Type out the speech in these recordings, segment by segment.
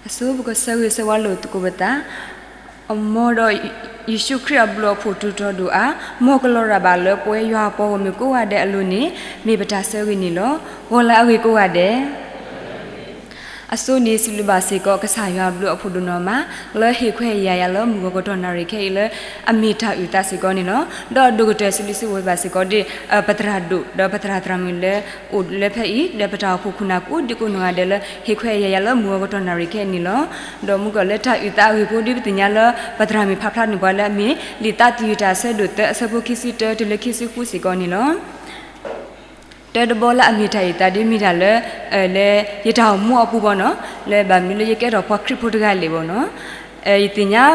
အဆိ ပကဆၢဂ့ၤဆၢဝါလိာ်သကိးပသး, အမ့ၢ်ဒီး ယ့ၣ်ၡူးခရံာ်အဘျုးအဖှိၣ်တုၤထီၣ်ဒိၣ်အါ, မ်ကလီၤရၤဘၣ်လၢပဝဲယွၤအပှၤဂီၢ်မုၢ်ကိးဂၤဒဲးအလိၤန့ၣ်, မ့ၢ်ပတၢ်ဆၢဂ့ၤန့ၣ်လီၤ. ဂီၤလၢအဂ့ၤကိးဂၤဒဲး အဆိန့ၣ် စံးဘျုးဘၣ်စ့ၢ်ကီး ကစၢ်ယွၤအဘျုးအဖှိၣ်ဒိၣ်နီၢ်မး လၢဟ့ၣ်ခွဲးယာ်ယၤလၢမုၢ်ဂီၤကတီၢ်နၣ်ရံၣ်ခဲအံၤလၢ အမ့ၢ်တၢ်အုၣ်သးစ့ၢ်ကီးန့ၣ်လီၤ. ဒီးအဒိၣ်ကတၢၢ်စံးဘျုးစံးဖှိၣ်ဘၣ်စ့ၢ်ကီးဒီး ပသရၣ်ဒိၣ် ဒီးပသရၣ်သရၣ်မုၣ်လၢ အိၣ်လၢဖဲအံၤ ဒီးပတၢ်အိၣ်ဖှိၣ်ခိၣ်နၢ်ကိးဒံကိးနီၢ်ဂၤဒဲးလၢ ဟ့ၣ်ခွဲးယာ်ယၤလၢမုၢ်ဂီၤကတီၢ်နၣ်ရံၣ်ခဲအံၤန့ၣ်လီၤ. ဒီးမုၢ်ကီၢ်လၢတၢ်အုၣ်သးအဂ့ၢ်ဖိဒီး ပသ့ၣ်ညါလၢ ပသရၣ်မုၣ်ဖးဖျါန့ၢ်ပှၤလၢအမ့ၢ် လံာ်သးသယုၢ်တၢ်အဆၢဒိၣ်သၢ အဆၢဖိခံဆံတၢ တုၤလၢခံဆံဃုစ့ၢ်ကီးန့ၣ်လီၤ. တၢ်တဘီလၢအမ့ၢ်တၢ်အုၣ်သးဒီးမ့ၢ်တၢ်လၢ လၢယတၢ်အိၣ်မူအပူၤဘၣ်နီၤ, လၢဘၣ်မနုၤလၢယကဲထီၣ်ပှၤခရံာ်ဖိတဂၤလဲၣ်ဘၣ်နီၤ. ယသ့ၣ်ညါ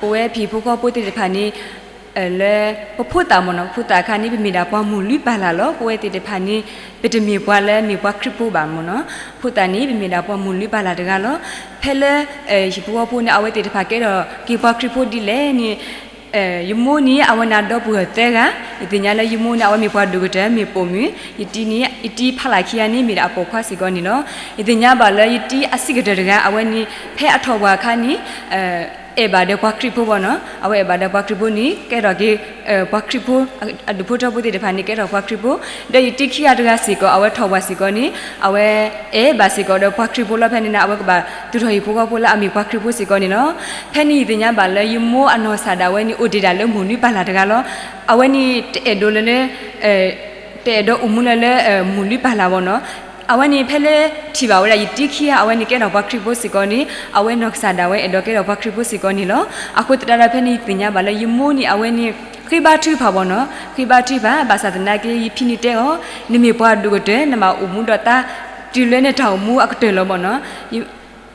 ပဝဲဖံဖိဃီဖိသ့ၣ်တဖၣ်န့ၣ် လၢပဖိသၣ်မ့ၢ်နီၤ, ပဖိသၣ်အခါန့ၣ် ပမ့ၢ်ဒၣ်ပှၤမိၢ်လုၢ်ပၢ်လၢ်လီၤ. ပဝဲသ့ၣ်တဖၣ်န့ၣ် ပတမ့ၢ်ပှၤလၢမ့ၢ်ပှၤခရံာ်ဖိဘၣ်မ့ၢ်နီၤ. ဖိသၣ်န့ၣ် ပမ့ၢ်ဒၣ်ပှၤမိၢ်လုၢ်ပၢ်လၢ်တဂၤလီၤ. ဖဲလၢ ဟံၣ်ဖိဃီဖိန့ၣ် အဝဲသ့ၣ်တဖၣ်ကဲထီၣ်က့ၤပှၤခရံာ်ဖိဒ်လဲၣ်န့ၣ် ယမိၢ်န့ၣ် အဝဲန့ၣ်ဒီပုၢ်ဝဲၢ်သၢဂၤ, ယသ့ၣ်ညါလၢယမိၢ်န့ၣ် အဝဲမ့ၢ်ပှၤဒိၣ်ကတၢၢ် မ့ၢ်ပိာ်မုၣ်, ယတံၤဖးလၢ်ခံဂၤန့ၣ် မ့ၢ်ဒၣ်အပိာ်ခွါစ့ၢ်ကီးန့ၣ်လီၤ. ယသ့ၣ်ညါဘၣ်လၢယတံၤအဆံးကတၢၢ်တဂၤ အဝဲန့ၣ် ဖဲအထီၣ်ပှၢ်အခါန့ၣ် အဲၣ်ဘၣ်ဒီးပှၤခရံာ်ဖိဘၣ်နီၤ, အဝဲအဲၣ်ဘၣ်ဒီးပှၤခရံာ်ဖိန့ၣ် ကဲထီၣ်က့ၤ ပှၤခရံာ်ဖိ, အဒူၣ်ဖိထၢဖိသ့ၣ်တဖၣ်န့ၣ် ကဲထီၣ်ပှၤခရံာ်ဖိ, ဒီးယတံၤခံဂၤတဂၤစ့ၢ်ကီး အဝဲထီၣ်ပှၢ်စ့ၢ်ကီးန့ၣ် အဝဲအဲၣ်ဘၣ်စ့ၢ်ကီးဒီးပှၤခရံာ်ဖိလီၤ. ဖဲန့ၣ်န့ၣ် အဝဲကဘၣ်သူၣ်ထီၣ်ဟံၣ်ဖိဃီဖိလၢအမ့ၢ်ပှၤခရံာ်ဖိစ့ၢ်ကီးန့ၣ်လီၤ. ဖဲန့ၣ်ယသ့ၣ်ညါဘၣ်လၢယမိၢ်အနီၢ်ကစၢ်ဒၣ်ဝဲန့ၣ် အိၣ်တ့ၢ်ဒၣ်လၢမိၢ်လုၢ်ပၢ်လၢ်တဂၤလီၤ. အဝဲန့ၣ်တအဲၣ်ဒိးလၢလၢ တအဲၣ်ဒိးအိၣ်မူလၢလၢ မိၢ်လုၢ်ပၢ်လၢ်ဘၣ်နီၤ. အဝဲန့ၣ်ဖဲလၢထံၣ်ဘၣ်ဝဲဒၣ်ယတံၤခံဂၤ အဝဲန့ၣ်ကဲထီၣ်ပှၤခရံာ်ဖိစ့ၢ်ကီးန့ၣ် အဝဲနီၢ်ကစၢ်ဒၣ်ဝဲအဲၣ်ဒိးကဲထီၣ်ပှၤခရံာ်ဖိစ့ၢ်ကီးန့ၣ်လီၤ. အဃိသတးဒီး ဖဲန့ၣ်ယသ့ၣ်ညါဘၣ်လၢယမိၢ်န့ၣ် အဝဲန့ၣ် ဃ့ဘါထုကဖၣ်ဘၣ်နီၤ, ဃ့ဘါထုကဖၣ် ဘၣ်ဆၣ်သနာ်က့ ယဖံန့ၣ်တဲအီၤ နမ့ၢ်ပှၤဒိၣ်ကတၢၢ် နဘၣ်အိၣ်မူဒီးတၢ် တုၤလၢနတၢ်အိၣ်မူအကတၢၢ်လီၤဘၣ်နီၤ.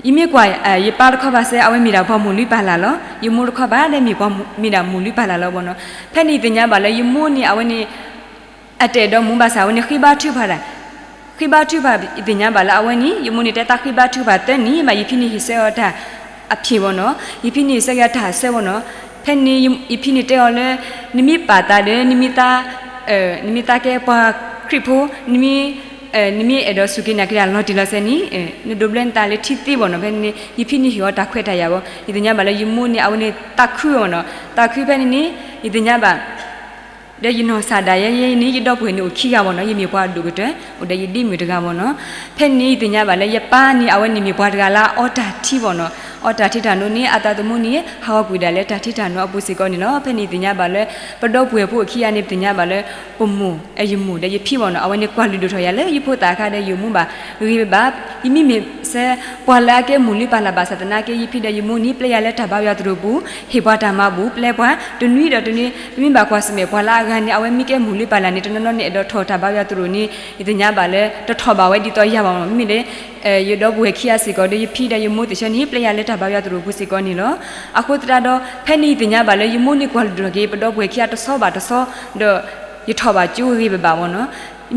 ယမ့ၢ်ကွၢ် ယပၢ်တခီဘၣ်စဲ အဝဲမ့ၢ်ဒၣ်ပှၤမိၢ်လုၢ်ပၢ်လၢ်လီၤ. ယမိၢ်တခီဘၣ်ဒီး မ့ၢ်ဒၣ်မိၢ်လုၢ်ပၢ်လၢ်လီၤဘၣ်နီၤ. ဖဲန့ၣ်ယသ့ၣ်ညါဘၣ်လၢယမိၢ်န့ၣ် အဝဲန့ၣ် အတအဲၣ်ဒိးမူဘၣ်ဆၣ် အဝဲန့ၣ်ဃ့ဘါထုကဖၣ်ဒၣ်, ဃ့ဘါထုကဖၣ် ယသ့ၣ်ညါဘၣ်လၢအဝဲန့ၣ် ယမိၢ်န့ၣ်တဲတၢ်ဃ့ဘါထုကဖၣ်သၢနံၣ်ဘၣ် ယဖံန့ၣ်ဟ့ၣ်ဆၢအီၤတၢ်အဖံးဘၣ်နီၤ, ယဖံန့ၣ်ဟ့ၣ်ဆၢက့ၤအီၤတၢ်အဆၢဘၣ်နီၤ. ဖဲန့ၣ် ယဖံန့ၣ်တဲအီၤလၢ နမ့ၢ်ပာ်သးဒီး နမ့ၢ်သး နမ့ၢ်သးကဲပှၤခရံာ်ဖိ နမ့ၢ် နမ့ၢ်အဲၣ်ဒိးစူၢ်က့ၤနာ်က့ၤတၢ်လီၤတံၢ်လီၤဆဲးန့ၣ် နဒိးဘျၢနသးလၢထံသ့ဘၣ်နီၤ. ဖဲန့ၣ်န့ၣ် ယဖံန့ၣ်ဟ့ၣ်အီၤတၢ်ခွဲးတၢ်ယာ်ဘၣ်. ယသ့ၣ်ညါဘၣ်လၢယမိၢ်န့ၣ် အဝဲန့ၣ်သးခုဘၣ်နီၤ, သးခုဖဲန့ၣ်န့ၣ် ယသ့ၣ်ညါဘၣ် ဒီးယနီၢ်ကစၢ်ဒၣ်ယဲန့ၣ် ယဒီပုၢ်ဝဲၢ်န့ၣ်အိၣ်ခံဂၤဘၣ်နီၤ, ယမ့ၢ်ပှၤဒိၣ်ကတၢၢ် အိၣ်ဒီးယဒ့မုၣ်တဂၤဘၣ်နီၤ. ဖဲန့ၣ်ယသ့ၣ်ညါဘၣ်လၢယပၢ်န့ၣ် အဝဲန့ၣ်မ့ၢ်ပှၤတဂၤလၢအအီတၢ်ထံဘၣ်နီၤ, အီတၢ်ထံတၢ်နိန့ၣ် အသးသမူန့ၣ် ဟးဂီၤကွံာ်ဒၣ်လၢတၢ်ထံတၢ်နိအပူၤစ့ၢ်ကီးန့ၣ်လီၤ. ဖဲန့ၣ်ယသ့ၣ်ညါဘၣ်လၢ ပဒီပုၢ်ဝဲၢ်ဖိအိၣ်ခံဂၤန့ၣ် ပသ့ၣ်ညါဘၣ်လၢ ပမိၢ် ယမိၢ်ဒီးယဖံဘၣ်နီၤ, အဝဲန့ၣ်ကွၢ်လုၢ်ဒိၣ်ထီၣ်ယၤလၢယဖိသၣ်အခါဒီး ယမိၢ်ဘၣ်ဂ့ၤဘၣ်. ယမ့မ့ၢ်စဲပှၤလၢအကဲမိၢ်လုၢ်ပၢ်လၢ်ဘၣ်ဆၣ်သနာ်က့ ယဖံဒီးယမိၢ်န့ၣ် ပျဲယၤလၢတၢ်ဘါယွၤသရိာ်ပူၤ, ဟ့ၣ်ပှၤတၢ်မၤဘူၣ် ပျဲပှၤတနွံဒီးတနွံ, ပမ့ၢ်ဘၣ်ကွၢ်ဆၢၣ်မဲာ်ပှၤလၢအဂၤန့ၣ် အဝဲမ့ၢ်ကဲမိၢ်လုၢ်ပၢ်လၢ်န့ၣ် တနီၤနီၤန့ၣ်အဲၣ်ဒိးထီၣ်တၢ်ဘါယွၤသရိာ်န့ၣ် ယသ့ၣ်ညါဘၣ်လၢ တထီၣ်ဘၣ်ဝဲဒ်သိးယၤဘၣ်မ့ၢ်နီၤ. မ့မ့ၢ်လၢ ယဒီပုၢ်ဝဲၢ်ခံဂၤစ့ၢ်ကီးဒီး ယဖံဒီးယမိၢ်သ့ၣ်ဆၢန့ၣ် ပျဲယၤလၢတၢ်ဘါယွၤသရိာ်ပူၤစ့ၢ်ကီးန့ၣ်လီၤ. အဃိသတးဒီး ဖဲန့ၣ်ယသ့ၣ်ညါဘၣ်လၢ ယမိၢ်န့ၣ်ကွၢ်လုၢ်ဒိၣ်ထီၣ်က့ၤ ပဒီပုၢ်ဝဲၢ်ခံဂၤတဆီဘၣ်တဆီ ဒီး ယထီၣ်ဘၣ်ကၠိဂ့ၤဂ့ၤဘၣ်ဘၣ်မ့ၢ်နီၤ.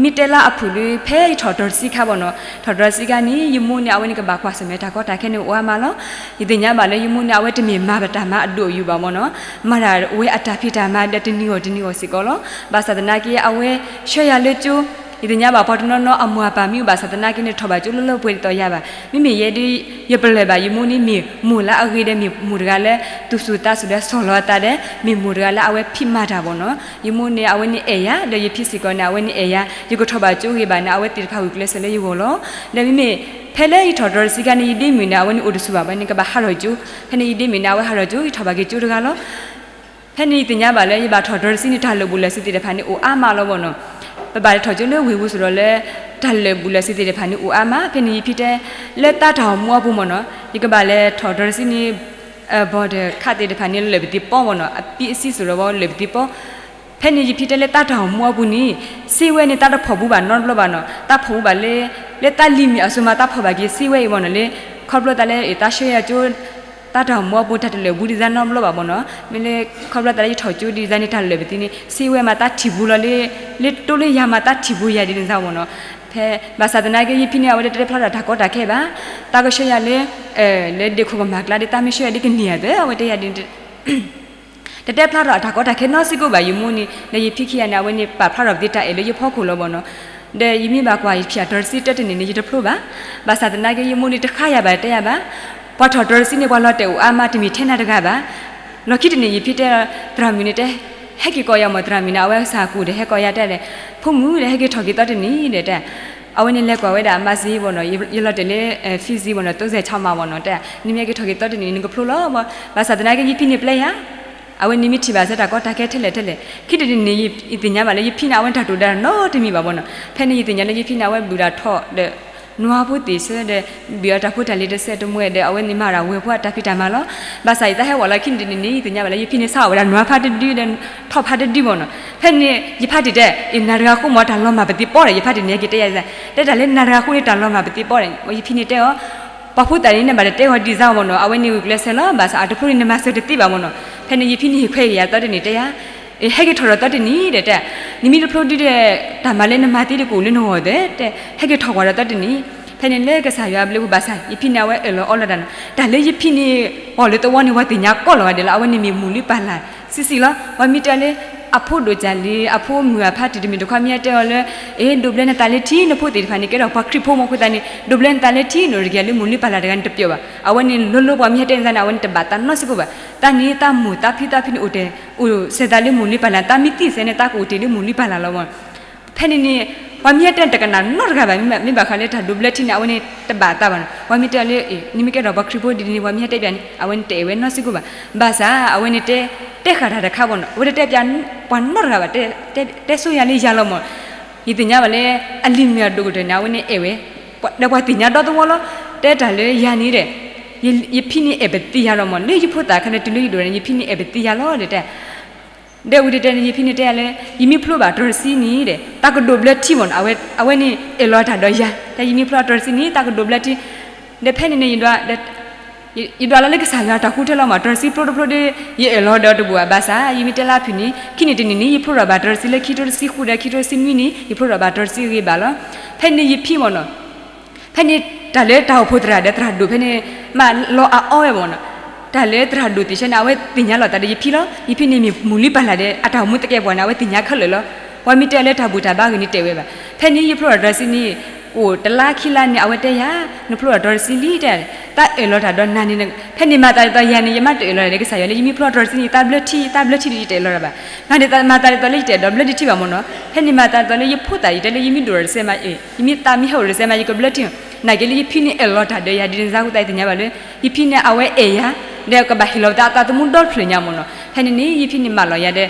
မ့ၢ်တဲလၢအဖုၣ်ဒီး ဖဲယထီၣ်တြီၤတဆံခါဘၣ်နီၤ, ထီၣ်တြီၤတဆံခါန့ၣ် ယမိၢ်န့ၣ် အဝဲန့ၣ်ကဘၣ်ကွၢ်ဆၢၣ်မဲာ်တၢ်ကီတၢ်ခဲန့ၣ်အိၣ်အါမးလီၤ. ယသ့ၣ်ညါဘၣ်လၢယမိၢ်န့ၣ် အဝဲတမ့ၢ်မၤပတၢ်မၤအဒိၣ်အယိာ်ဘၣ်မ့ၢ်နီၤ, မၤတၢ်ဝဲအတၢ်ဖံးတၢ်မၤဒီးတနံၤဂီၢ်တနံၤဂီၢ်စ့ၢ်ကီးလီၤ. ဘၣ်ဆၣ်သနာ်က့ အဝဲဆှၢယၤလၢကၠိ ယသ့ၣ်ညါဘၣ်ပှၤတနီၤနီၤ အမိၢ်အပၢ်မ့ၢ်အိၣ်ဘၣ်ဆၣ်သနာ်က့န့ၣ် ထီၣ်ဘၣ်ကၠိလၢလၢပှဲၤပှဲၤဒ်သိးယၤဘၣ်. မ့မ့ၢ်ယဲဒၣ် ယပလၢၢ်ဘၣ်ယမိၢ်န့ၣ် မ့ၢ်မိၢ်လၢအဂ့ၤဒီး မ့ၢ်မိၢ်တဂၤလၢ သူၣ်စူၤသးစူၤဒီး ဆီၣ်လီၤအသးဒီး မ့ၢ်မိၢ်တဂၤလၢအဝဲဖံးမၤတၢ်ဘၣ်နီၤ. ယမိၢ်န့ၣ် အဝဲန့ၣ်အဲၣ်ယၤ ဒီးယဖံစ့ၢ်ကီးန့ၣ် အဝဲန့ၣ်အဲၣ်ယၤ, ယကထီၣ်ဘၣ်ကၠိဂ့ၤဘၣ်န့ၣ် အဝဲသ့ၣ်တဖၣ်ဂုာ်ကျဲးစၢးလၢယဂီၢ်လီၤ. ဒီးမ့မ့ၢ် ဖဲလၢယထီၣ်တြီၤတဆံခါန့ၣ် ယဒ့မုၣ်န့ၣ် အဝဲန့ၣ်အိၣ်တဆူၣ်ဘၣ် ဘၣ်န့ၣ် ကဘၣ်ဟးထီၣ်ကၠိ, ဖဲန့ၣ်ယဒ့မုၣ်န့ၣ် အဝဲဟးထီၣ်ကၠိ ယထီၣ်ဘၣ်က့ၤကၠိတဂၤလီၤ. ဖဲန့ၣ်ယသ့ၣ်ညါဘၣ်လၢ ယဘၣ်ထီၣ်တြီၤတဆံန့ၣ် တၢ်လၢာ်ဘူၣ်လၢာ်စ့ၤသ့ၣ်တဖၣ်န့ၣ် အိၣ်အါမးလီၤဘၣ်နီၤ. ပဘၣ်လဲၤထီၣ်ကၠိလၢဝ့ၢ်ပူၤစ့ၢ်ဒီးလၢ တၢ်လၢာ်ဘူၣ်လၢာ်စ့ၤသ့ၣ်တဖၣ်န့ၣ် အိၣ်အါမး. ဖဲန့ၣ်ယဖံတဲ လၢတၢ်တၢ်အိၣ်မူအပူၤမ့ၢ်နီၤ ယကဘၣ်လဲၤထီၣ်တြီၤတဆံန့ၣ် ဘီၣ်ဒၢးခးသ့ၣ်တဖၣ်န့ၣ် လၢာ်ပသံးပီမ့ၢ်နီၤ, အပံအစံစ့ၢ်ဒီးဝဲလၢာ်ပသံးပီ ဖဲန့ၣ်ယဖံတဲလၢတၢ်တၢ်အိၣ်မူအပူၤန့ၣ် စ့ဝဲန့ၣ် တၢ်တဖီၣ်ဘူးဘၣ်နီတဘျီဘၣ်နီၤ, တၢ်ဖီၣ်ဘူးဘၣ်လၢ လၢတၢ်လံၤမံၤအစိၤမး တၢ်ဖီၣ်ဘၣ်က့ၤစ့ဝဲအံၤမ့ၢ်နီၤ, လၢ ခီဖျိသးလၢ တၢ်ဆှၢယၤကၠိ တၢ်တၢ်အိၣ်မူအပူၤ တၢ်တလၢာ်ဘူးဒ်န့ၣ်နီတဘျီဘၣ်မ့ၢ်နီၤ, မ့ၢ်လၢ ခီဖျိသးလၢယထီၣ်ကၠိဒ်န့ၣ် တၢ်လၢာ်ပသံးန့ၣ် စ့ဝဲမး တၢ်ထံၣ်ဘူးလီၤလၢ လၢတိလၢယၤမး တၢ်ထံၣ်ဘူးယၤဒ်န့ၣ်မ့ၢ်နီၤ. ဖဲ ဘၣ်ဆၣ်သနာ်က့ ယဖံန့ၣ် အဝဲတတဲဖျါထီၣ်တၢ်ကီတၢ်ခဲဘၣ်, တၢ်ကဆှၢယၤလၢ လၢဒ့ခိၣ်ကမၤကျါဒီး တၢ်မ့ၢ်ဆှၢယၤဒ်ကန့ၢ်ယၤသ့ အဝဲတဲယၤဒ်န့ၣ် တတဲဖျါထီၣ်အတၢ်ကီတၢ်ခဲနီတစဲးဖိဘၣ် ယမိၢ်န့ၣ် ဒီးယဖံခံဂၤန့ၣ် အဝဲန့ၣ် ပာ်ဖျါထီၣ်ပသ့တၢ်အဲၣ်လၢယဖီခိၣ်လီၤမ့ၢ်နီၤ. ဒီးယမ့ၢ်ဘၣ်ကွၢ်ယဖံးအတြီတဆံတၢတနံၤန့ၣ် ယတဖျိဘၣ်. ဘၣ်ဆၣ်သနာ်က့ ယမိၢ်န့ၣ်တဃါယၤဘၣ်တဲယၤဘၣ်. ပှၤထီၣ်တြီတဆံန့ၣ် ပှၤလီၤတဲာ်အိၣ်အါမး တမ့ၢ်ထဲနၤတဂၤဘၣ်. လီၢ်ခံတနံၤ ယဖံတဲ သရၣ်မုၣ်န့ၣ်တဲ, ဟဲက့ၤကိးယၤမၢ် သရၣ်မုၣ်န့ၣ် အဝဲစၢ်ကူၣ်ဒီးဟဲကိးယၤတဲဒီး, ဖိမုၣ်ဒီး ဟဲက့ၤထီၣ်က့ၤသီတနံၤဒီးတဲ အဝဲန့ၣ်လဲၤကွၢ်ဝဲဒၣ် အမါစ့ဘၣ်နီၤ, ယလီၤတဲာ်လၢ Fiji ဘၣ်နီၤ, တိစဲးဆီမးဘၣ်နီၤ, တဲ နမ့ၢ်ဟဲက့ၤထီၣ်က့ၤသီတနံၤ နကဖျိလီၤ. ဘၣ်ဆၣ်သနာ်က့ ယဖံန့ၣ်ပျဲယၤ အဝဲန့ၣ်မ့ၢ်ထံၣ်ဘၣ်ဆၢတၢ်ကီတၢ်ခဲထဲလဲၣ်ထဲလဲၣ်, ခံတနံၤန့ၣ် ယသ့ၣ်ညါဘၣ်လၢ ယဖံန့ၣ်အဝဲတၢ်တိာ်ဒၣ်နီတမံၤဘၣ်ဘၣ်နီၤ. ဖဲန့ၣ်ယသ့ၣ်ညါလၢ ယဖံန့ၣ် အဝဲဘုၣ်တၢ်ထီၣ်ဒီး နွါဖိသ့ၣ်ဆၢဒီး ဘုၣ်အတၢ်ဖိတၢ်လံၤတစဲးတမှဲဒီး အဝဲန့ၣ်မၤတၢ်ဝဲၤဖိအတၢ်ဖံးတၢ်မၤလီၤ. ဘၣ်ဆၣ်ယတၢ်ဟဲဝဲလီၤခံတနံၤန့ၣ် ယသ့ၣ်ညါဘၣ်လၢ ယဖံန့ၣ် စးထီၣ်ဝဲဒၣ်နွါဖးတဒုဒီး ထီၣ်ဖးတဒုဘၣ်နီၤ. ဖဲန့ၣ် ယဖါတံၢ်တဲ အ့ၣ် နၤတဂၤဃိမၢ် တၢ်လီၤမၢ်ပသံပီၣ်ဒီး ယဖါတံၢ်န့ၣ် ဟဲက့ၤတဲယၤ တဲတၢ်လၢ နၤတဂၤဃိန့ၣ် တၢ်လီၤမၢ်ပသံပီၣ်ဒီး ယဖံန့ၣ်တဲအီၤ ပှၤဖိသၣ်န့ၣ် နဘၣ်တတဲဂီၤဒ်စါဘၣ်နီၤ, အဝဲန့ၣ်ဂုာ်ကျဲးစၢးလီၤ. ဘၣ်ဆၣ်အတဖျိန့ၣ် နမၤစၢၤတသ့ဘၣ်မၢ်နီၤ. ဖဲန့ၣ် ယဖံန့ၣ်ဟ့ၣ်ခွဲးက့ၤယၤသီတနံၤတဲယၤ, အ့ၣ် ဟဲက့ၤထီၣ်ဒီးသီတနံၤဒီးတဲ, နမ့ၢ်တဖျိဒုဒီး တၢ်မၤလၢနမၤသ့တကအိၣ်လၢနဂီၢ်သ့တဲ, ဟဲက့ၤထီၣ်ကွၢ်ဒီးသီတနံၤ. ဖဲန့ၣ်လၢကစၢ်ယွၤအဘျုးအဖှိၣ်ဘၣ်ဆၣ် ယဖံန့ၣ် အဝဲအၢၣ်လီၤအီလီၤတၢ်နီၤ. တၢ်လၢယဖံန့ၣ် အီၣ်လၢသဝီန့ၣ် ပှၤသ့ၣ်ညါကီလီၤဂၤဒဲးလီၤ. အဝဲန့ၣ်မ့ၢ်မိၢ်လုၢ်ပၢ်လၢ်ဆံးဆံးလီၤ. ပှၤမ့ၢ်တဲလၢ အဖိဒိၣ်ကၢ်လံၤ အဖိမုၣ်အဖါတံၢ်တမ့ၢ်တခီမ့ၢ်ဟဲတဲအီၤလၢ အ့ၣ် ဒိးဘျၢနသးလၢထံ နဖိသ့ၣ်တဖၣ်န့ၣ် ကဲထီၣ်ပှၤခရံာ်ဖိမၢ်အဃိသတးန့ၣ် ဒိးဘျၢနသးလၢထံနီၤ တဂ့ၤလၢမိၢ်လုၢ်ပၢ်လၢ်တဂၤန့ၣ်တပျီဘၣ်. အဝဲန့ၣ်လိၤလိၤ ပှၤမ့ၢ်ဟဲတဲန့ၣ်သးန့ၣ် အဝဲန့ၣ်တဘၣ်သးနီတစဲးဖိဘၣ်. သးန့ၣ် သးမိၢ်သးဖံသးဖုန့ၣ်အိၣ်တဲ အိၣ်စဲးသးလၢမိၢ်လုၢ်ပၢ်လၢ်, သးမ့ၢ်သံစဲးန့ၣ် သးကအိၣ်တ့ၢ်လၢမိၢ်လုၢ်ပၢ်လၢ်လီၤမၢ်. ဖဲန့ၣ်န့ၣ် ပှၤမ့ၢ်ဟဲတဲတကနၣ်နီတဂၤဘၣ်. မ့ၢ်ဘၣ်ဃးလၢတၢ်ဒိးဘျၢထံန့ၣ် အဝဲန့ၣ်တဘၣ်သးဘၣ်နီၤ. ပှၤမ့ၢ်တဲလၢ အ့ၣ် နမ့ၢ်ကဲထီၣ်ပှၤခရံာ်ဖိဒ်န့ၣ် ပှၤမ့ၢ်ဟဲတဲပၠးန့ၣ် အဝဲန့ၣ်တအဲၣ်ဝဲနီတစဲးဖိဘၣ်. ဘၣ်ဆၣ် အဝဲန့ၣ်တဲ တဲဃာ်တၢ်တခါဘၣ်နီၤ. အဝဲတတဲပၠးပှၤနီတဂၤဘၣ်, တဲဆိယၤလၢယၤလီၤမၢ်. ယသ့ၣ်ညါဘၣ်လၢ အလံၤမုၣ်အဒိၣ်ကတၢၢ်န့ၣ် အဝဲန့ၣ်အဲၣ်ဝဲ ဒီးပှၤသ့ၣ်ညါဒီသဝီလီၤ. တဲတၢ်လၢယၤန့ၣ်ဒီး ယဖံန့ၣ်အဲၣ်ပသံယၤလီၤမၢ်. လၢယဖိသၣ်အခါန့ၣ် တုၤလၢယဒိၣ်န့ၣ် ယဖံန့ၣ်အဲၣ်ပသံယၤလီၤဒီးတဲ ဒီးဝံၤတဲန့ၣ် ယဖံန့ၣ်တဲယၤလၢ ယမ့ၢ်ဖျိဘၣ်တြီတဆံန့ၣ်ဒီး တၢ်ကဒိးဘျၢထံမၢ်နီၤ. အဝဲန့ၣ်အဲၣ်လီၤတၢ်ဒီးယၤ တၢ်ယမ့ၢ်ဖျိတြီတဆံန့ၣ် တၢ်ကဒိးဘျၢထံ. ဒီးဖဲန့ၣ်န့ၣ် ယဒွးလၢကစၢ်ယွၤတၢ်ဃုထၢလီၤမၢ်. တြီတဆံဖျိတဖျိဒီး ယအဲၣ်လီၤဒီးတဘူၣ်ဘၣ်. ဘၣ်ဆၣ် ယမ့ၢ်တဲလၢအဖုၣ်န့ၣ် ခံနံၣ်တနံၣ်န့ၣ် ယဖျိထီၣ်ဘၣ်တြီတဆံလၢခံထိတဆံဃုဒီးခံထိတဆံနွံန့ၣ် ယဖျိထီၣ်ဘၣ်တြီတဆံဂ့ၤဘၣ်လီၤ. ဖဲန့ၣ်ယဖံမၢ်နီၤ ဖဲန့ၣ်တၢ်လၢတၢ်အိၣ်ဖှိၣ်သရၣ်ဒီးသရၣ်ဒိၣ် ဖဲန့ၣ် မၤလီၤအအီဝဲမၢ်နီၤ. တၢ်လၢသရၣ်ဒိၣ်သ့ၣ်ဆၢန့ၣ် အဝဲသ့ၣ်ညါလီၤသးဒီးယဖံလီၤ. ယဖံန့ၣ်မ့ၢ်မိၢ်လုၢ်ပၢ်လၢ်ဒီး အတၢ်အိၣ်မူသကဲးပဝးန့ၣ် အဝဲသ့ၣ်ညါခဲလၢာ်လီၤ. ပှၤမ့ၢ်တဲလၢတၢ်ဘူၣ်တၢ်ဘါဂ့ၤန့ၣ်တဲဝဲဘၣ်. ဖဲန့ၣ်ယဖျိထီၣ်တြီတဆံန့ၣ် အိၣ်တလါခံလါန့ၣ် အဝဲတဲယၤ နဖျိထီၣ်တြီတဆံလံတဲ သးအၢၣ်လီၤတၢ်ဒီးနၤန့ၣ်. ဖဲန့ၣ်မၤသးဒ်သိးယၤန့ၣ် ယမ့ၢ်တအၢၣ်လီၤတၢ်ဒီးကစၢ်ယွၤလၢ ယမ့ၢ်ဖျိထီၣ်တြီတဆံန့ၣ် သးဘျၢထံ သးဘျၢထံဒီးယတအၢၣ်လီၤတၢ်ဘၣ်. မၤဒ်သိး မၤသးဒ်သိးလၢယတအဲၣ်ဒိးဘျၢထံဘၣ်မၢ်နီၤ. ဖဲန့ၣ်မၤသးဒ်သိးလၢယဖိသၣ် ယတဲလၢယမ့ၢ်ဒိၣ်ထီၣ်တစဲးမး အ့ၣ် ယမ့ၢ်သးမ့ၢ်ဟဲအိၣ်တစဲးမး ယကဘျၢထံ. နာ်က့လၢယဖံန့ၣ်အၢၣ်လီၤတၢ်ဒီးယၤ ဒ်န့ၣ်စါဃိသတးယသ့ၣ်ညါဘၣ်လၢ ယဖံန့ၣ်အဝဲအဲၣ်ယၤ ဒီးကဘၣ်ဟ့ၣ်လီၤပသးအသးသမူဒီတဖျၢၣ်ညါမၢ်နီၤ. ဖဲန့ၣ်န့ၣ် ယဖံန့ၣ်မၢလီၤယၤဒီး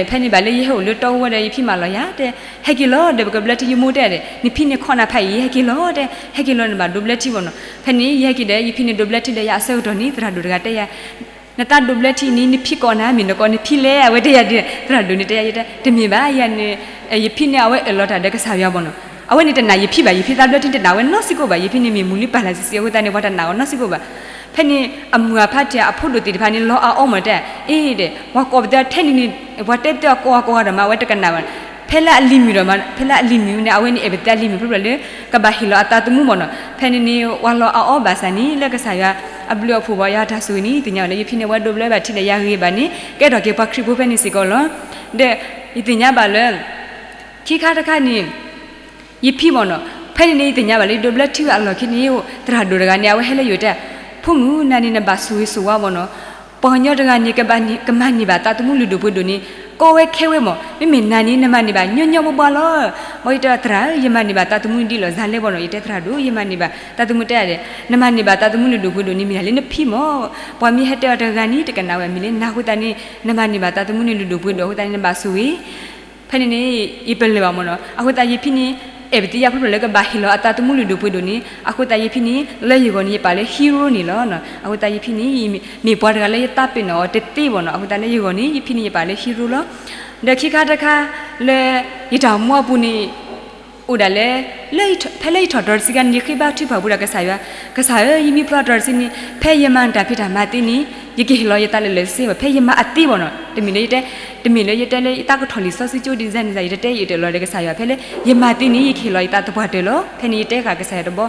ဖဲန့ၣ်ဘၣ်လၢယဟဲအိၣ်လၢတီဝဲဒီး ယဖံမၢလီၤယၤ တဲ ဟဲက့ၤလီၤဒီး ပကဘျၢထံ ယမိၢ်တဲဒီး နဖံန့ၣ်ခိးနၤဖးအံၤ ဟဲက့ၤလီၤတဲ ဟဲက့ၤလီၤ နဘၣ်ဒိးဘျၢထံမၢ်နီၤ. ဖဲန့ၣ် ယဟဲက့ၤဒီး ယဖံန့ၣ်ဒိးဘျၢထံဒီးယၤအဆၢကတီၢ်န့ၣ် သရၣ်ဒိၣ်တဂၤတဲယၤ နသးဒိးဘျၢထံန့ၣ် နဖံကိးနၤ မ့ၢ်နကိး နဖံလဲၣ် အဝဲတဲယၤဒ်န့ၣ် သရၣ်ဒိၣ်န့ၣ်တဲယၤ ယတဲ တမ့ၢ်ဘၣ် ယၤန့ၣ် ယဖံန့ၣ် အဝဲအၢၣ်လီၤတၢ်ဒီးကစၢ်ယွၤမၢ်နီၤ. အဝဲန့ၣ်တနာ်ယဖံဘၣ်, ယဖံသးဘျၢထံတနာ်ဝဲနီတစဲးဖိဘၣ်, ယဖံန့ၣ်မ့ၢ်မိၢ်လုၢ်ပၢ်လၢ်ဆံးဆံးအဃိသတးန့ၣ် ပှၤတနာ်အီၤနီတစဲးဖိဘၣ်. ဖဲန့ၣ် အမုၢ်အဖါတံၢ်အဖိဒိၣ်သ့ၣ်တဖၣ်န့ၣ် လီၤအါအီမၢ်တဲ အ့ၣ်ဒီး ပှၤကိးပသးထဲန့ၣ်န့ၣ် ပှၤတဲတဲအကိးအကိးဂၤဒီးမး အဝဲတကနၣ်ဘၣ်. ဖဲလၢအလံၤမုၣ်ဒီးမး ဖဲလၢအလံၤမုၣ်န့ၣ် အဝဲန့ၣ်အဲၣ်ပသးလံၤမုၣ်ဖျိဖျိလၢ ကဘၣ်ဟ့ၣ်လီၤအသးသမူမၢ်နီၤ. ဖဲန့ၣ်န့ၣ် ပှၤလီၤအါအီဘၣ်ဆၣ်န့ၣ် လၢကစၢ်ယွၤအဘျုးအဖှိၣ်ဘၣ် ယွၤတၢ်ဆိၣ်ဂ့ၤန့ၣ် သ့ၣ်ညါဝဲလၢ ယဖံန့ၣ် အဝဲဒိးဘျၢဘၣ်ထံဒီးယၤဂ့ၤဘၣ်န့ၣ် ကဲထီၣ်က့ၤပှၤခရံာ်ဖိဖဲန့ၣ်စ့ၢ်ကီးလီၤ. ဒီး ယသ့ၣ်ညါဘၣ်လၢ ခံခါတခါန့ၣ် ယဖံမၢ်နီၤ ဖဲန့ၣ်န့ၣ် ယသ့ၣ်ညါဘၣ်လၢ ယဒိးဘျၢထံဝဲအလီၢ်ခံန့ၣ် သရၣ်ဒိၣ်တဂၤန့ၣ် အဝဲဟဲလၢယအိၣ်တဲ ဖိမုၣ် နၤန့ၣ်နဘၣ်ဆိၣ်ဂ့ၤဆိၣ်ဝါမၢ်နီၤ. ပှၤကညီတဂၤန့ၣ် ကမၤန့ၢ်ဘၣ်သးသမူလုၢ်ဒိၣ်ပှ့ၤဒိၣ်န့ၣ် ကီဝဲခဲဝဲမၢ်. မ့မ့ၢ်နၤန့ၣ် နမၤန့ၢ်ဘၣ်ညီညီဘှါဘှါလီၤ. ဘၣ်ယတဲသရၣ်ဧၢ ယမၤန့ၢ်ဘၣ်သးသမူဒ်လီၤ စၤလဲဘၣ်နီၤ. ယတဲသရၣ်ဒိၣ် ယမၤန့ၢ်ဘၣ်သးသမူတဲဒဲး နမၤန့ၢ်ဘၣ်သးသမူလုၢ်ဒိၣ်ပှ့ၤဒိၣ်န့ၣ် မ့ၢ်ဒၣ်လၢနဖံမၢ်. ပှၤမ့ၢ်ဟဲတဲအီၤတဂၤန့ၣ် တကနၣ်ဝဲ မ့ၢ်လၢနၤအဃိသတးန့ၣ် နမၤန့ၢ်ဘၣ်သးသမူန့ၣ်လုၢ်ဒိၣ်ပှ့ၤဒိၣ်အဃိသတးန့ၣ် နဘၣ်ဆိၣ်ဂ့ၤ ဖဲန့ၣ်န့ၣ် ယပလၢၢ်ဘၣ်မၢ်နီၤ. အဃိသတးယဖံန့ၣ် အဲၣ်ပသံယၤဖျိဖျိလၢကဘၣ်ဟ့ၣ်လီၤအသးသမူလုၢ်ဒိၣ်ပှ့ၤဒိၣ်န့ၣ် အဃိသတးယဖံန့ၣ် လၢယဂီၢ်န့ၣ် ယပာ်လၢ hero န့ၣ်လီၤ. အဃိသတးယဖံန့ၣ် မ့ၢ်ပှၤတဂၤလၢယသးပ့ၤနီၣ်အီၤတသ့ဘၣ်နီၤ. အဃိသတးလၢယဂီၢ်န့ၣ် ယဖံန့ၣ် ယပာ်လၢ hero လီၤ. ဒီးခံခါတခါလၢ ယတၢ်အိၣ်မူအပူၤန့ၣ် အိၣ်ဒၣ်လဲာ် လၢ ဖဲလၢယထီၣ်တြီတဆံခါန့ၣ် ယဃ့ဘါထုကဖၣ်ပူၤဒီးကစၢ်ယွၤ, ကစၢ်ဧၢ ယမ့ၢ်ဖျိတြီတဆံန့ၣ် ဖဲယမၤတၢ်ဖံးတၢ်မၤသ့န့ၣ် ယကဟ့ၣ်လီၤယသးလၢာ်လၢာ်ဆ့ဆ့ဘၣ်. ဖဲယမၤအသ့ဘၣ်နီၤ တမ့ၢ်လၢယတဲ တမ့ၢ်လၢယတဲလၢယသးကထီၣ်လံာ်စီဆှံကၠိဒ်န့ၣ် ယတတဲ ယတအၢၣ်လီၤဒီးကစၢ်ယွၤ ဖဲလၢယမၤသ့န့ၣ် ယကဟ့ၣ်လီၤယသးသပှၢ်တၢၢ်လီၤ. ဖဲန့ၣ်ယတဲဃာ်ကစၢ်ယွၤတဘျီ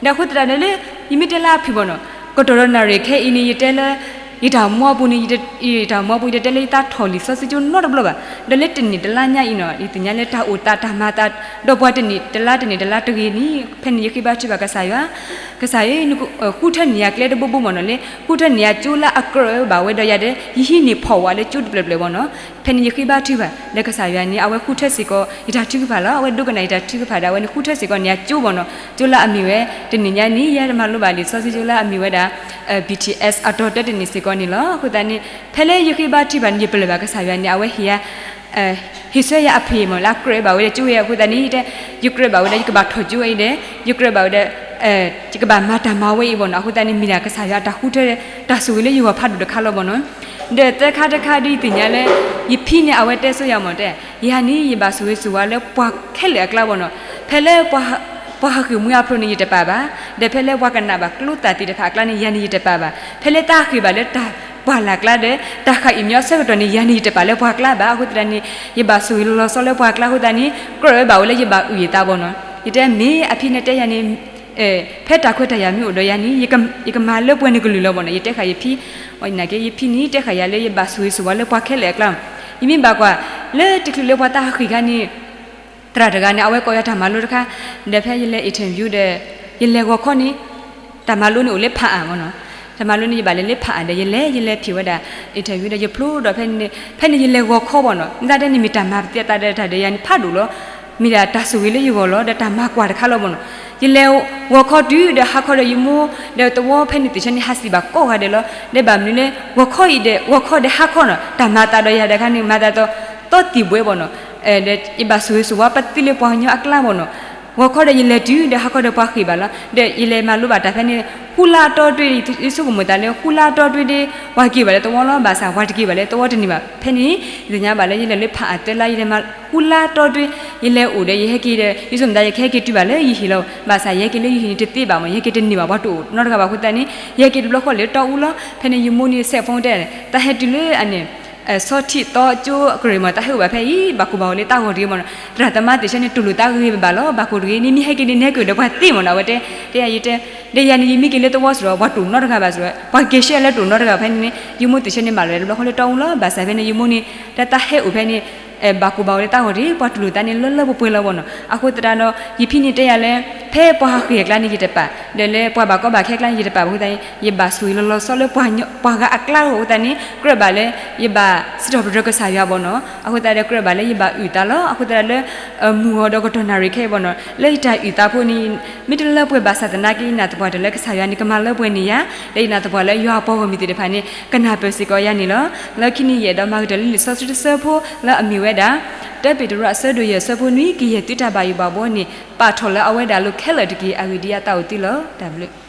ဒီးအဃိသတးဒီးလၢ ယမ့ၢ်တဲလၢအဖုၣ်ဘၣ်နီၤ ကတီၢ်ဒီးနၣ်ရံၣ်ခဲအံၤန့ၣ် ယတဲလၢ ယတၢ်မူအပူၤန့ၣ်, ယတၢ်မူအပူၤ ယတတဲလၢယသးထီၣ်လံာ်စီဆှံကၠိနီတဘျီဘၣ်. ဒီးလၢတနံၣ်တလါညါအံၤနီၤ, ယသ့ၣ်ညါလၢတၢ်အိၣ်သးတၢ်မၤသး, ဒီးပှၤတနံၣ်တလါတနံၣ်တလါတဂ့ၤန့ၣ်, ဖဲန့ၣ်ယဃ့ဘါထုကဖၣ်ကစၢ်ယွၤ, ကစၢ်ဧၢ, ဃုထၢန့ၢ်ယၤကျဲတဘိဘိမ့ၢ်နီၤ, လၢဃုထၢန့ၢ်ယၤကၠိလၢအကြၢးဘၣ်ဝဲဒီးယၤဒီး ယဟံးန့ၢ်ဖီၣ်ဝးလၢကၠိတဖျၢၣ်ဖျၢၣ်မ့ၢ်နီၤ. ဖဲန့ၣ်ယဃ့ဘါထုကဖၣ်လၢကစၢ်ယွၤန့ၣ် အဝဲဃုထၢစ့ၢ်ကီးယတၢ်ထုကဖၣ်လီၤ. အဝဲဒိကနၣ်ယတၢ်ထုကဖၣ်ဒီး အဝဲန့ၣ်ဃုထၢစ့ၢ်ကီးန့ၢ်ယၤကၠိမ့ၢ်နီၤ, ကၠိလၢအမ့ၢ်ဝဲ, တနံၣ်ညါန့ၣ် ယဲတမၤလိဘၣ်လံာ်စီဆှံကၠိလၢအမ့ၢ်ဝဲဒၣ် BTS အတီၤတၢတနံၣ်စ့ၢ်ကီးန့ၣ်လီၤ. အဃိသတးန့ၣ် ဖဲလၢယဃ့ဘါထုကဖၣ်န့ၣ် ယပလၢၢ်ဘၣ်ကစၢ်ယွၤန့ၣ် အဝဲဟ့ၣ်ယၤ ဟ့ၣ်ဆၢယၤအဖံးမ့ၢ်လၢအကြၢးဘၣ်ဝဲဒီးကၠိဝဲအဃိသတးန့ၣ် ယတဲ, ယကြၢးဘၣ်ဝဲဒီး ယကဘၣ်ထီၣ်ကၠိဝဲအံၤဒီး ယကြၢးဘၣ်ဝဲဒီး ယကဘၣ်မၤတၢ်မၤဝဲအံၤမ့ၢ်နီၤ. အဃိသတးန့ၣ် မ့ၢ်ဒၣ်ကစၢ်ယွၤအတၢ်ဃုထၢ တၢ်ဆိၣ်ဂ့ၤလၢယဂီၢ်ဖးဒိၣ်တခါလီၤမ့ၢ်နီၤ. ဒီးသၢခါတခါဒ်ယသ့ၣ်ညါလၢ ယဖံန့ၣ် အဝဲတဲဆိယၤမ့ၢ် တဲ, ယၤန့ၣ် ယဘၣ်ဆိၣ်ဂ့ၤဆိၣ်ဝါလၢပှၤခဲလၢာ်အကျါမ့ၢ်နီၤ. ဖဲလၢ ပှၤဟးဃ့ၢ်မှံဟးဖျိးန့ၣ် ယတပာ်ဘၣ်, ဒီးဖဲလၢပှၤကနၣ်ဘၣ်ကျိသၣ်သ့ၣ်တဖၣ်အကျါန့ၣ် ယၤန့ၣ်ယတပာ်ဘၣ်. ဖဲလၢတၢ်ဟးဃ့ၢ်ဘၣ်လၢတၢ်ပှၢ်လၢ်ကျါဒီး တၢ်ဃၣ်အံၣ်မံအဆၢကတီၢ်န့ၣ် ယၤန့ၣ်ယတပာ်လၢပှၤကျါဘၣ်. အဃိသတးန့ၣ် ယဘၣ်ဆိၣ်ဂ့ၤလီၤလီၤဆီလၢပှၤကျါအဃိသတးန့ၣ် ကြၢးဝဲဘၣ်ဝဲလၢယဘၣ်အုၣ်ယသးမ့ၢ်နီၤ. ယတဲမ့ၢ်အဖံန့ၣ်တဲယၤန့ၣ် ဖဲတၢ်ခွဲးတၢ်ယာ်မ့ၢ်အိၣ်ဒီးယၤန့ၣ် ယကမၤလၢပှဲၤန့ၣ်ကလုာ်လီၤမ့ၢ်နီၤ. ယတဲဃာ်ယဖံ, ယဖံန့ၣ်တဲဃာ်ယၤလၢယဘၣ်ဆိၣ်ဂ့ၤဆိၣ်ဝါလၢပှၤခဲလၢာ်အကျါ. ယမ့ၢ်ဘၣ်ကွၢ်လၢတချုးလၢပှၤတၢ်ဟးဃ့ၢ်ခါန့ၣ် သရၣ်တဂၤန့ၣ် အဝဲကိးယၤတၢ်မၤလိတခါ, ဒီးဖဲယလဲၤ interview ဒီး ယလဲၤဂီၤခီန့ၣ် တၢ်မၤလိန့ၣ်အိၣ်လၢဖးအါမ့ၢ်နီၤ. တၢ်မၤလိန့ၣ်ယဘၣ်လဲၤလၢဖးအါဒီး ယလဲၤ ယလဲၤဖံးဝဲဒၣ် interview ဒီးယဖျိဒီးဖဲန့ၣ် ဖဲန့ၣ်ယလဲၤဂီၤခီမ့ၢ်နီၤ. မ့ၢ်သးဒ်န့ၣ်မ့ၢ်တၢ်မၤပသံအသးဒီးတၢ်ဒီးယၤန့ၣ်ဖးဒိၣ်လီၤ. မ့ၢ်ဒၣ်တၢ်ဆိၣ်ဂ့ၤလၢယဂီၢ်လီၤ ဒီးတၢ်မၤကွၢ်တခါလီၤမ့ၢ်နီၤ. ယလဲၤဂီၤခီတုၤဒီးဟါခီဒီးယမိၢ် ဒီးသဝီဖဲန့ၣ်သ့ၣ်ဆၢန့ၣ် ဟးစံးဘၣ်ကိးဂၤဒဲးလီၤ. ဒီးဘၣ်မနုၤလၢ ဂီၤခီအံၤဒီး ဂီၤခီဒီးဟါခီနီၤ တၢ်မၤသးဒီးယၤတခါန့ၣ် မၤသးဒီး သီသံၣ်ဘှဲမ့ၢ်နီၤ. ဒီးယဘၣ်ဆိၣ်ဂ့ၤဆိၣ်ဝါပသံလၢပှၤကညီအကျါမ့ၢ်နီၤ. ဂီၤခီဒီးယလဲၤတုၤဒီးဟါခီဒီးပှၤဃ့ၢ်ဘၣ်လီၤ. ဒီးယလဲၤမၤလိဘၣ်တၢ်ဖဲန့ၣ် ဃုလါအတီတြ့ ယဆိကမိၣ်သးလၢ ဃုလါအတီတြ့ဒီး ပှၤက့ၤဘၣ်လၢသဝီလီၤ. ဘၣ်ဆၣ်ပှၤတက့ၤဘၣ်လၢသဝီတန့ၢ်ဘၣ်. ဖဲန့ၣ် ယသ့ၣ်ညါဘၣ်လၢယလဲၤလၢဖးအါသၢလါ ယလဲၤမၤ ဃုလါအတီတြ့ ယလဲၤအိၣ်ဒီးယဟဲက့ၤဒီး ယဆိကမိၣ်သးယကဟဲက့ၤတုၤဘၣ်လၢယဟံၣ်လီၤ. ဘၣ်ဆၣ်ယဟဲက့ၤလၢယဟံၣ်န့ၣ်တသ့ဘၣ်မ့ၢ် ယဟဲက့ၤတန့ၢ်ဘၣ် ပှၤတအိၣ်နီတဂၤဘၣ်အဃိသတးန့ၣ် ယဟဲက့ၤတဘျီဃီလၢတီအူလီၤ. ဖဲန့ၣ်ယမိၢ်န့ၣ် ဆဲးဖိတဲ တၢ်ဟဲတုၤလၢအန့ၣ် ဆီထံးသီကၠိအကရၢၢ်မ့ၢ် တၢ်ဟဲအိၣ်ဘၣ်ဖဲအံၤ ဘၣ်ကိၢ်ဘၣ်ဂီၤလၢတၢ်ဂီၤတဂ့ၤမ့ၢ်နီၤ. သရၣ်သမါသ့ၣ်ဆၢန့ၣ် တူၢ်လိာ်သးဂ့ၤဂ့ၤဘၣ်ဘၣ်လီၤ. ဘၣ်ကိၢ်တဂ့ၤန့ၣ် မ့ၢ်ဟဲက့ၤန့ၣ် နဟဲက့ၤဒီးပှၤသ့မ့ၢ်နီၤ. အဝဲတဲ တဲယၤ ယတဲ ဒီးယၤန့ၣ် ယမ့ၢ်က့ၤလၢသဝီစ့ၢ်ဒီး ပှၤတအိၣ်နီတဂၤဘၣ်စ့ၢ်ဒီး ပှၤက့ၤရှဲလၢတအိၣ်နီတဂၤဘၣ်. ဖဲန့ၣ်န့ၣ် ယမိၢ်သ့ၣ်ဆၢန့ၣ် မၤလီၤတဘျီဃီလၢတီအူလီၤ. ဘၣ်ဆၣ်ဖဲန့ၣ် ယမိၢ်န့ၣ် တၢ်တၢ်ဟဲအိၣ်ဖဲန့ၣ် ဘၣ်ကိၢ်ဘၣ်ဂီၤလၢတၢ်ဂီၤတဂ့ၤ ပှၤတူၢ်လိာ်သးန့ၣ် လၢလၢပှဲၤပှဲၤလီၤမ့ၢ်နီၤ. အဃိသတးဒီး ယဖံန့ၣ်တဲယၤလၢ ဖဲပှၤဟးဃ့ၢ်အကျါန့ၣ် ယတပာ် ဒီးလၢပှၤဘၣ်ကီဘၣ်ခဲအကျါန့ၣ် ယတပာ်ဘၣ်အဃိသတးန့ၣ် ယဘၣ်ဆိၣ်ဂ့ၤလီၤလီၤဆီလၢပှၤဂၤအကျါအဃိသတးန့ၣ် ကြၢးဘၣ်လၢ ယဘၣ်စံးထီၣ်ပတြၢၤကစၢ်ယွၤမ့ၢ်နီၤ. အဃိသတးဒီး ကြၢးဘၣ်လၢယဘၣ်အုၣ်သးလီၤ. အဃိသတးဒီးလၢ မုၢ်ဂီၤဒီးကတီၢ်နၣ်ရံၣ်ခဲအံၤမ့ၢ်နီၤ လၢယတၢ်အုၣ်သးဖိန့ၣ် မ့ၢ်တလၢပှဲၤဘၣ်ဆၣ်သနာ်က့ ယနာ်သပှၢ်တၢၢ်လၢကစၢ်ယွၤန့ၣ် ကမၤလၢပှဲၤန့ၢ်ယၤ ဒီးယနာ်သပှၢ်လၢယွၤအပှၤဂီၢ်မုၢ်သ့ၣ်တဖၣ်န့ၣ် ကနၢ်ပၢၢ်စ့ၢ်ကီးယၤန့ၣ်လီၤ. လၢခံန့ၣ် ယအဲၣ်ဒိးမၤကတၢၢ်လၢလံာ်စီဆှံတဆၢဖိ လၢအမ့ၢ်ဝဲဒၣ် တၢပ့းတရူးအဆၢဒိၣ်ယဲၢ်အဆၢဖိနွံ ကယဲၢ်သုတၢ်ဘၣ်ယိၣ်ဘၣ်ဘှီန့ၣ် ပာ်ထီၣ်လၢအဝဲဒၣ်လိၤခဲလၢာ်တက့ၢ်. အဂ့ၢ်ဒ်အံၤ သးအိၣ်သုလီၤ. တၢ်ဘျုး